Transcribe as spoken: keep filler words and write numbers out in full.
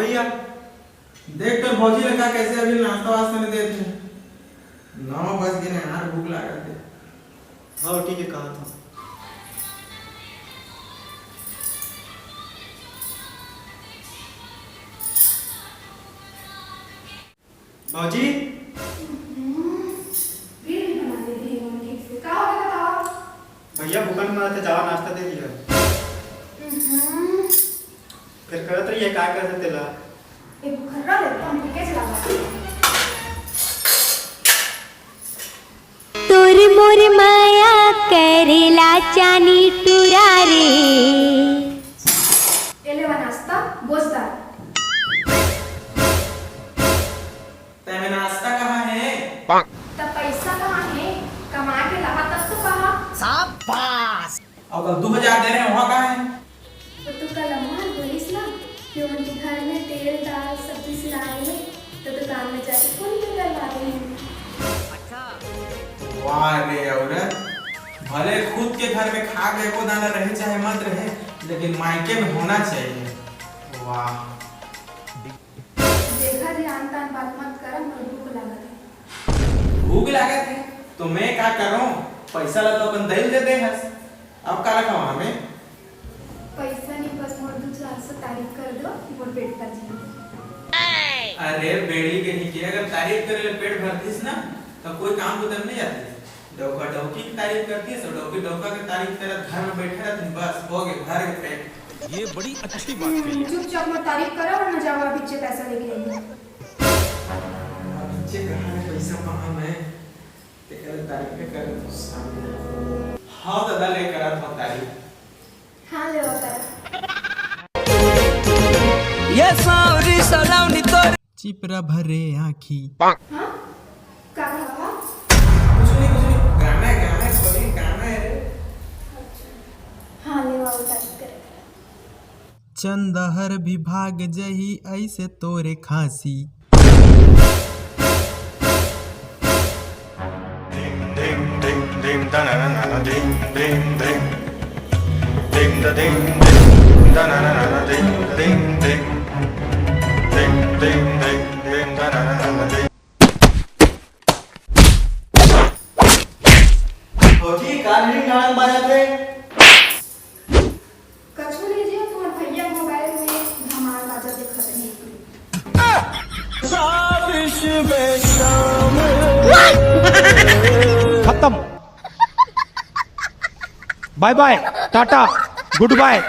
भैया, देख तोर भौजी लगा कैसे अभी नाश्ता वास्ता नहीं देते। नौ बज गए यार, भूख लागत है। हाँ, ठीक है, कहा था। भौजी। हम्म, फिर भी बना देती है वो ठीक से। का हो गया बताओ? भैया भूखन मरत हे, जावा नाश्ता दे दिया। हम्म। फिर करत रहिए, का करत तेला? ए बुखर्रा ले, तुम के चला। तोर मोर माया करेला चानी टुरा रे। ए ले वा नाश्ता, बोझदार। तैं में नाश्ता कहाँ है? त पैसा कहाँ है? कमा के लाहा तब तो कहा। शाबाश। अउ कल दू हजार दे रहे हैं, वहाँ कहाँ है? तो तू कल अम्मा बोलिस ना कि उनके घर में तेल, दाल, सब्जी सिलाए में, तो दुकान में जाके फोन पे करवा दे। वाह रे औरत, भले खुद के घर में खाके एको दाना रहे चाहे मत रहे, लेकिन मायके में होना चाहिए। वाह। देखा जी, आन तान बात मत करा, मोर भूख लागत है। भूख लागत है तो मैं का करूं? पैसा ला तो अपन दई ल दे दे हस, अब काला खावा हमें? पैसा नहीं, बस मोर दू चार सौ तारीफ कर दो, मोर पेट भर जाए। अरे बेड़ी के नीचे अगर तारीफ करे ले पेट भरतीस ना, तो कोई काम बुता में नहीं जातीस। डौका डौकी की तारीफ करतीस, और डौकी डौका की तारीफ करत घर में बैठे रहतीन, बस हो गए, भर गए पेट। ये बड़ी अच्छी बात कही है। चुपचाप मत तारीफ करो, वरना जावा पीछे पैसा लेके आइए। अब पीछे कहाँ है पैसा, कहाँ मैं? तेकर तारीफ में करत हो सामने। हाँ दादा, ले करत हो तारीफ। हाँ, ले होता है। ये सावरी सलावनी तोर चिपरा भरे आँखी। हाँ? का कहा? कुछ नहीं, कुछ नहीं। गाना है, गाना है, sorry, गाना है रे। हाँ, ले वाला तारीफ करे। चंदा हर भी भाग जही ऐसे तोरे खांसी। भौजी, का ring नारंग बाजत हे? कछु नहीं जी, तुम्हार भैया मोबाइल में धमाल बाजा देखत रहे। खत्म। बाय बाय, टाटा, गुड बाय।